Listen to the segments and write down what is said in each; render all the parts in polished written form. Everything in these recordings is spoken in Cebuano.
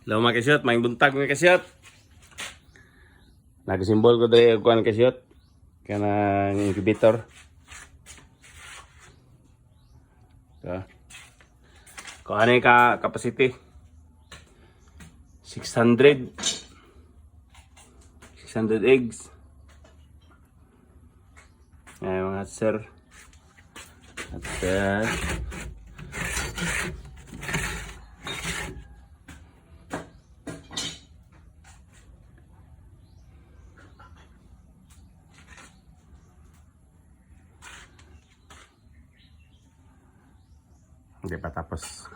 Hello, mga kasyot, maayong buntag, mga kasyot. Nagasimbol ko diri og kuan, kasyot. Kanang incubator. So, kung ano yung ka capacity? 600. 600 eggs. Ayan, mga sir. At hindi pa tapos.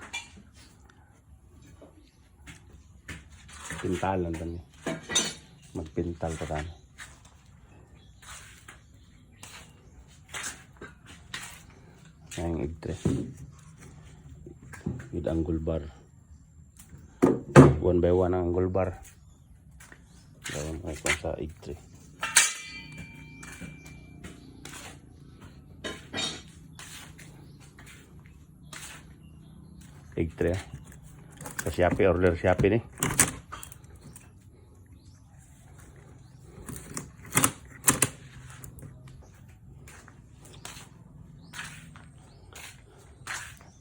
Pintalan tani. Magpintal pa tani. Ayan yung egg tray. With angle bar. One by one ang angle bar. Gawin ko sa egg tray. Egg tray, ah. Sa Shopee, order Shopee ni.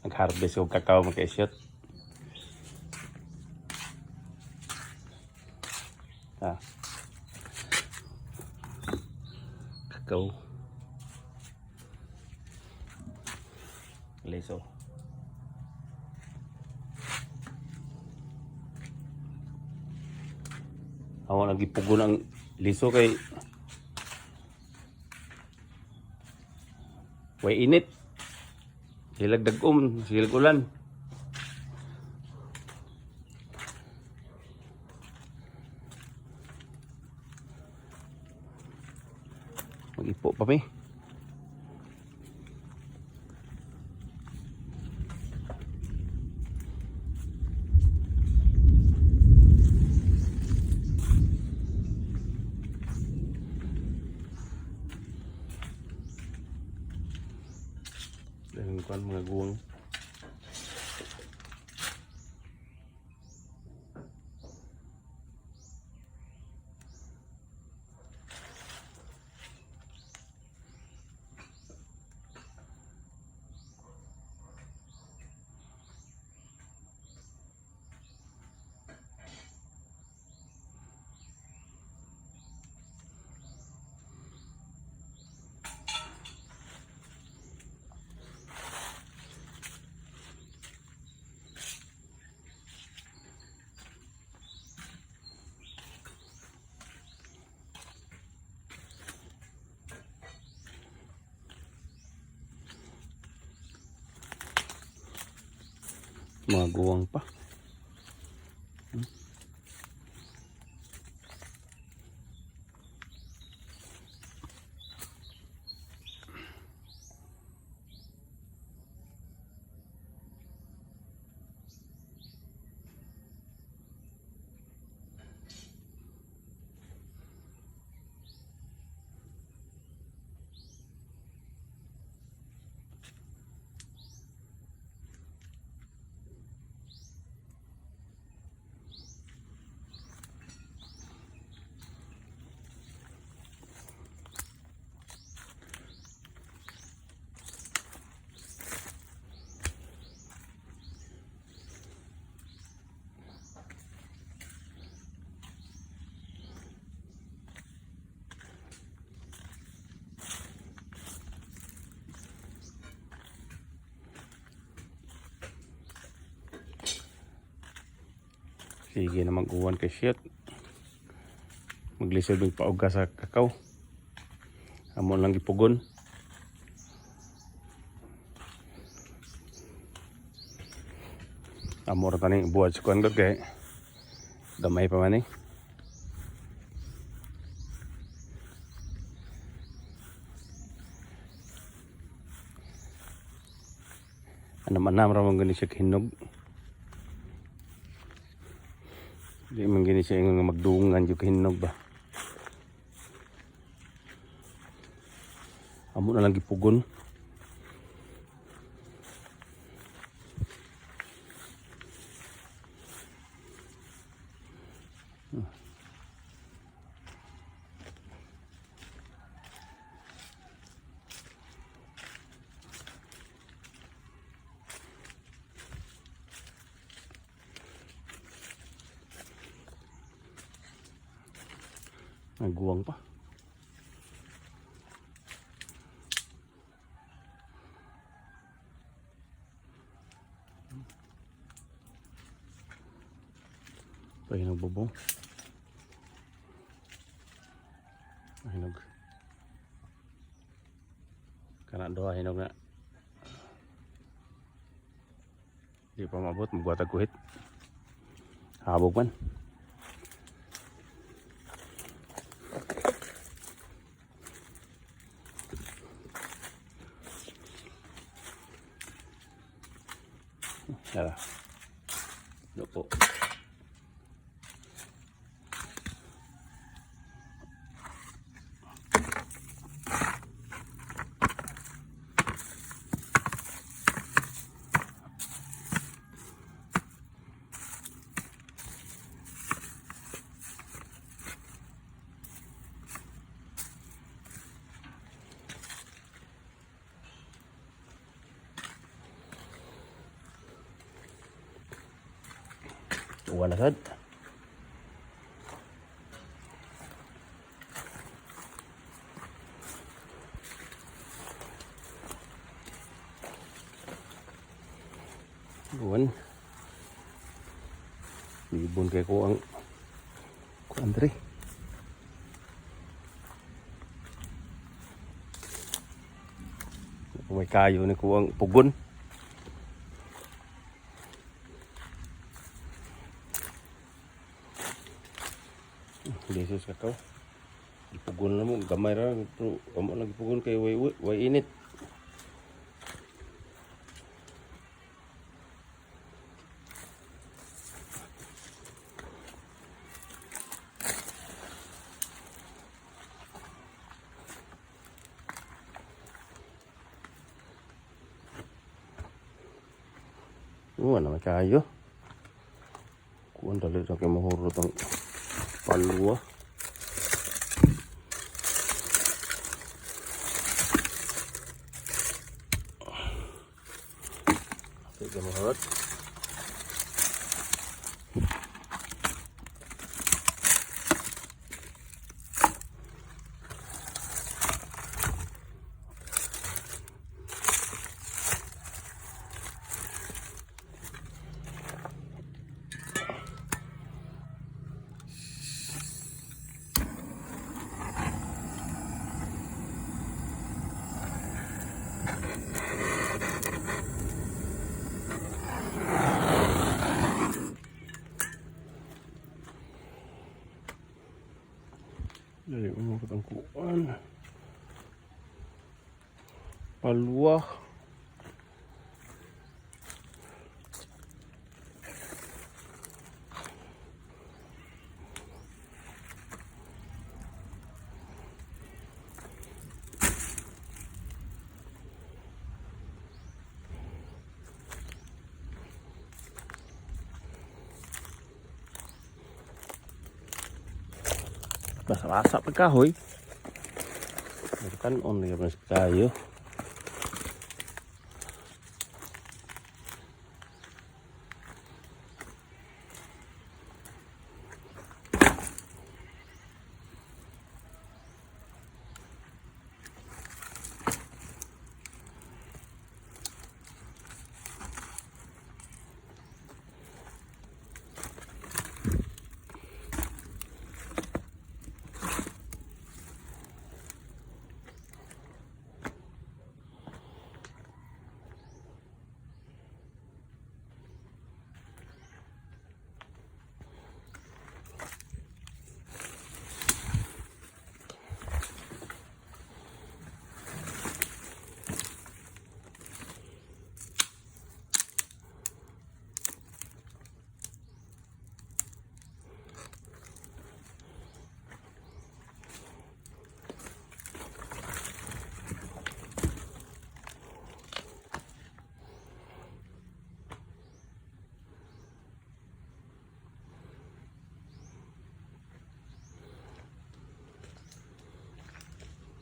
Nag-harvest og kakao, mga kasyot. Ah. Kakao. Liso. Ako nagipugon ang liso kay way init. Silag dagom, silag ulan. Mag-ipo pa mi. Dahil kuan mga guwang. Mga guwang pa. Sige na mag-uwan kay shit. Maglisod mig pauga sa kakao. Amo lang gipugon. Amo ra tani buhat sa kuan kay damay pa man eh. Anam-anam ra man gani siya hinog. Di man gani siya nga magdungan jud hinog ba. Amo na lang gipugon. Nagguwang pa. Pahinog bubong. Hinog. Kana duha hinog na. Di pa maabot, magbuhat og kuhit. Habog man. Tara. Loko. Uwan na sad. Uwan. Ibon kay ko ang kuan diri. May kayo ni ko ang pugon. Jesus kakao. Ipugon na mo, gamay ra pero amo lang ipugon kay way way init. Wala naman kayo. Kuan dali ra kay mahurot ang palwa. Dali kay mahurot. Dali mahurot ang kuan. Palwa. Basa-basa pagkahoy. Kan on lagi mas kayo.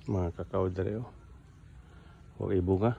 Mga kakao dere oh. Wa ibunga.